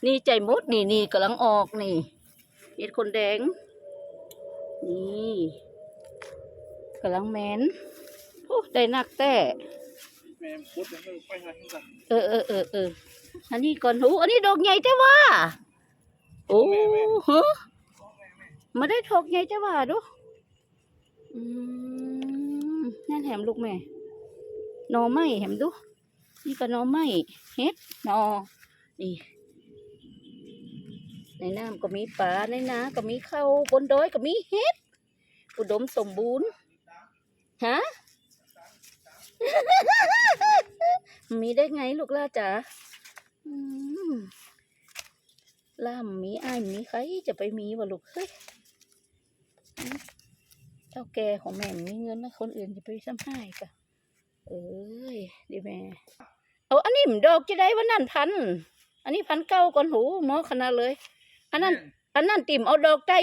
ນີ້ໃຈໝົດ ນີ້ ນີ້ກຳລັງອອກນີ້ ເຫັດຄົນແດງ ນີ້ກຳລັງແມ່ນ. ໂອ້ ໄດ້ໜັກແທ້. ແມ່ນ ຂຸດເດີ ໄປຫາກິນກັນ. ເອີໆໆໆ ອັນນີ້ກ່ອນ. ໂອ້ ອັນນີ້ດອກໃຫຍ່ແທ້ຫວາ. ໂອ້ ແມ່ໆ ຮະ ມາໄດ້ດອກໃຫຍ່ແທ້ຫວາດູ. ອືມ ນັ້ນແຫມລູກແມ່ ໜໍ່ໄມ້ແຫມດູ. ນີ້ກໍໜໍ່ໄມ້ ເຫັດ ໜໍ່ ນີ້ ໃນນ້ຳກໍມີປາ ໃນນາກໍມີເຂົ້າ ບົນດອຍກໍມີເຫັດ ອຸດົມສົມບູນ. ຮະ ມີໄດ້ໄງລູກຫຼ້າຈ໋າ? ອືມ ຫຼ້າມີອ້າຍມີໃຄຈະໄປມີຫວາລູກເອີຍ. ເຖົ້າແກ່ຂອງແມ່ມີເງິນນະ ຄົນອື່ນຈະໄປຊ້ຳຮ້າຍກະ. ເອີຍ ດີແມ່. ເອົາ ອັນນີ້ມັນດອກຈະໄດ້ ວັນນັ້ນພັນ ອັນນີ້ພັນເກົ້າກ່ອນ. ໂຫ ເໝາະຂະໜາດເລີຍ. ອັນນັ້ນ ແມ່ນ ອັນນັ້ນຕິ່ມເອົາດອກໄຕ້